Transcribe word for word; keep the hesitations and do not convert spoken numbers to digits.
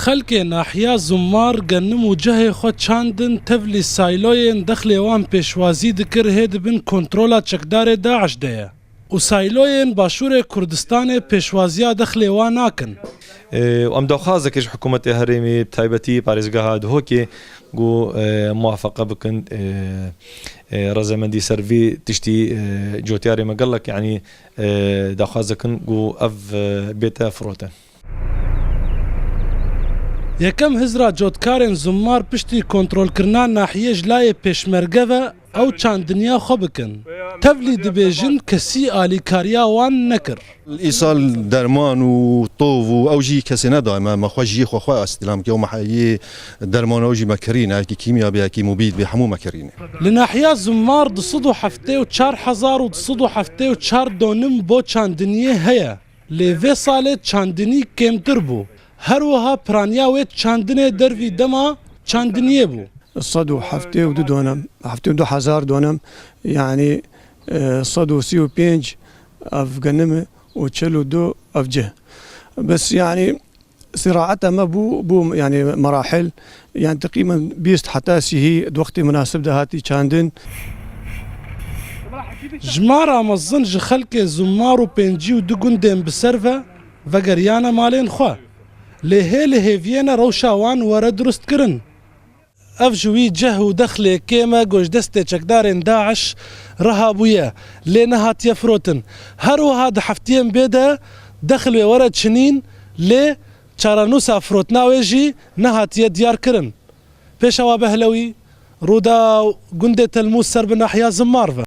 Xelkê nahiya Zumar genim û cehê xwe çandin, tevlî sayloyên dexlê wan pêşwazî dikir hê di bin kontrola çekdarê DAIŞ de ye û sayloyên Başûrê Kurdistanê pêşwaziya dexlê wan nakin. Û em daxwaz dikin ji hikûmetê herêmê, bi taybetî parêzgeha Duhokê, ku, e, muwafeqe bikin, e, e, rezamendî ser vî tiştî, e, cotyarê me gelek, yanî, e, daxwaz dikin ku ev, e, bête firotin. Yekem hizra cotkarên Zumar piştî kontrolkirina nahiyê ji layê pêşmerge ve ew çandiniya xwe bikin. Tevlî dibêjin kesî alîkariya wan nekir. Îsal derman û tov û ew jî kesê nedaye me, me xwe jiyê xwe xwe estîlam kir, ew meheyê derman ew jî me kirîne, yekî kîmya bê, yekî mubîd bê, hemû me kirîne. Li nahiya Zumar du sed û heftê û çar hezar û du sed û heftê û çar donim bo çandiniyê heye. Lê vê salê çandinî kêmtir bû. Her wiha piraniya wê çandinê dervî dema çandiniyê bû. Sed û heftê û du donem, heftê û du hezar donem, yanî, e, sed û sî û pênc ev genim û çil û du ev cih. Bes, yanî, siraeta me bû, bû, yanî, merahil, yanî, teqrîben bîst heta sî di wextê munasib de hatî çandin. Jimara mezin ji xelkê Zumar û pêncî û du gundên bi ser ve vegeriyane malên xwe. Lê hê li hêviyê ne rewşa wan were durustkirin. Ev ji wî ceh û dexlê kêm e ku ji destê çekdarên DAIŞ reha bûye, lê nehatiye firotin. Her wiha di heftiyên bê de dexl wê were çinîn, lê çarenûsa firotina wê jî nehatiye diyarkirin. Pêşewa Behlewî, Rûdaw, gundê Telmûz ser bi nahiya Zimmar ve.